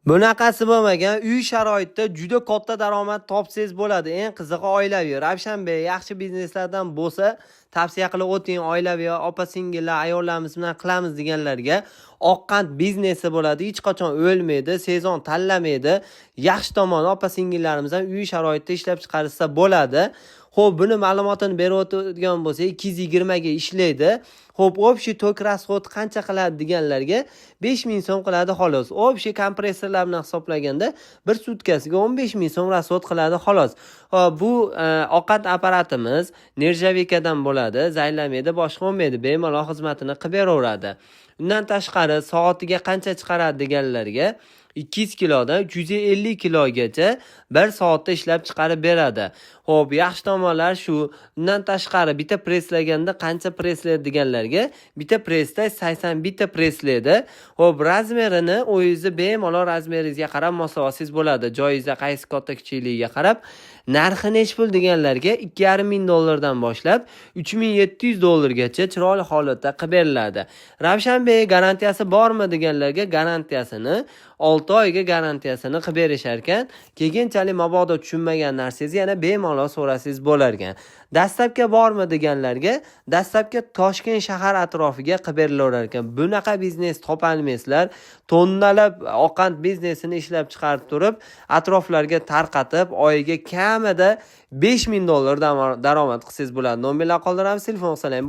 Bunaqasi bo'lmagan, uy sharoitida juda katta daromad topsangiz bo'ladi. Eng qizig'i, oilaviy. Ravshanbek, yaxshi bizneslardan bo'lsa, tavsiya qilib o'ting. Oilaviy opa-singillar, ayollarimiz bilan qilamiz deganlarga oqqand biznesi bo'ladi. Hech qachon o'lmaydi, sezon tanlamaydi. Yaxshi tomoni, opa-singillarimiz ham uy sharoitida ishlab chiqarishsa bo'ladi. Xo'p, buni ma'lumotini berib o'tadigan bo'lsak, 220 ga ishlaydi. Xo'p, общий tok расход qancha qiladi deganlarga 5000 so'm qiladi, xolos. Общий kompressorlar bilan hisoblaganda bir sutkasiga 15 ming so'm расход qiladi, xolos. Xo'p, bu ovqat apparatimiz нержавейка dan bo'ladi, zaylamaydi, boshqa bo'lmaydi, bemalol xizmatini qilib beraveradi. Undan tashqari, soatiga qancha chiqaradi deganlarga 200 kilodan 350 kilogacha bir soatda ishlab chiqarib beradi. Xo'p, yaxshi tomonlari shu. Undan tashqari, bitta presslaganda qancha presslaydi deganlarga bitta pressda 81 ta presslaydi. Xo'p, размер ini o'zingizni bemalol размер ingizga qarab moslab olsangiz bo'ladi. Joyingizda qaysi katta kichikligiga qarab. Narxi nechi pul deganlarga 2,5 ming dollardan boshlab 3700 dollargacha chiroyli holatda qilib beriladi. Ravshanbek, garantiyasi bormi deganlarga garantiyasini 6 oyga garantiyasini qilib berishar ekan. Keyinchalik mabodo tushunmagan narsangizni yana bemalol so'rasangiz bo'lar ekan. Доставка bormi deganlarga доставка Toshkent shahar atrofiga qilib berilaverar ekan. Bunaqa biznes topolmaysizlar. Tonnalab oqand biznesini ishlab chiqarib turib, atroflarga tarqatib, oyiga kamida 5000 dollar daromad qilsangiz bo'ladi. Nomerlar qoldiramiz, telefon qilsanglar.